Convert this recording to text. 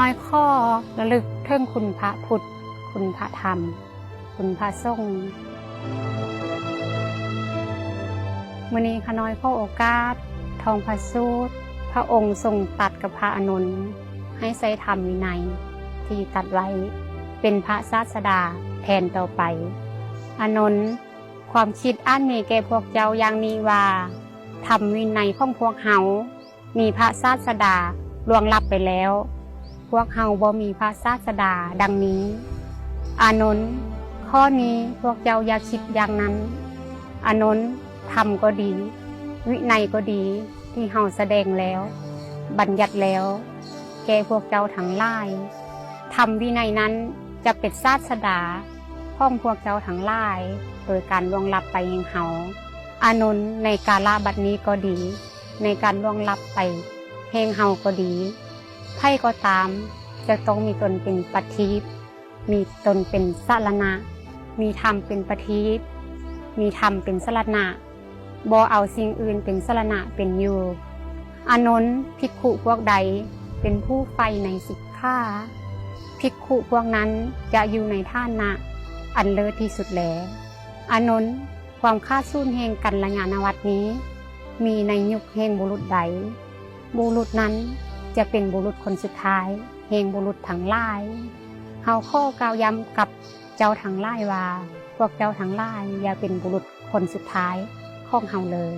ນ້ອຍຂໍລະລຶກເຖິງຄຸນພະພຸດ, ຄຸນພະທຳ, ຄຸນພະສົງ. ມື້ນີ້ຂ້ານ້ອຍຂໍໂອກາດທ່ອງພະສູດ, ພະອົງຊົງຕັດກັບພະອານົນໃຫ້ໃຊ້ທຳວິໄນທີ່ຕັດໄວ້ເປັນພະສາດສະດາແທນຕໍ່ໄປ. ອານົນ, ຄວາມຄິດອາດມີແກ່ພວກເຈົ້າຢ່າງນີ້ວ່າ ທຳວິໄນຂອງພວກເຮົາ ມີພະສາດສະດາລ່ວງລັບໄປແລ້ວ, ພວກເຮົາບໍ່ມີພະສາດສະດາດັ່ງນີ້. ອານົນ, ຂໍ້ນີ້ພວກເຈົ້າຢ່າຄິດຢ່າງນັ້ນ. ອານົນ, ທຳກໍດີ, ວິໄນກໍດີ ທີ່ເຮົາສະແດງແລ້ວ, ບັນຍັດແລ້ວ ແກ່ພວກເຈົ້າທັງຫຼາຍ, ທຳວິໄນນັ້ນຈະເປັນສາດສະດາຂອງພວກເຈົ້າທັງຫຼາຍ ໂດຍການລ່ວງລັບໄປແຫ່ງເຮົາ. ອານົນ, ໃນກາລະບັດນີ້ກໍດີ, ໃນການລ່ວງລັບໄປແຫ່ງເຮົາກໍດີ, ໃຜກໍຕາມຈະຕ້ອງມີຕົນເປັນປະທີບ, ມີຕົນເປັນສະລະນະ, ມີທຳເປັນປະທີບ, ມີທຳເປັນສະລະນະ, ບໍ່ເອົາສິ່ງອື່ນເປັນສະລະນະເປັນຢູ່. ອານົນ, ພິກຂຸພວກໃດເປັນຜູ້ໃຝ່ໃນສິກຂາ, ພິກຂຸພວກນັ້ນຈະຢູ່ໃນຖານະອັນເລີດທີ່ສຸດແລ. ອານົນ, ຄວາມຂາດສູນແຫ່ງກັນລະຍານະວັດນີ້ ມີໃນຍຸກແຫ່ງບຸລຸດໃດ, ບຸລຸດນັ້ນຈະເປັນບຸລຸດຄົນສຸດທ້າຍແຫ່ງບຸລຸດທັງຫຼາຍ. ເຮົາຂໍກ່າວຢ້ຳກັບເຈົ້າທັງຫຼາຍວ່າ ພວກເຈົ້າທັງຫຼາຍຢ່າເປັນບຸລຸດຄົນສຸດທ້າຍຂອງເຮົາເລີຍ.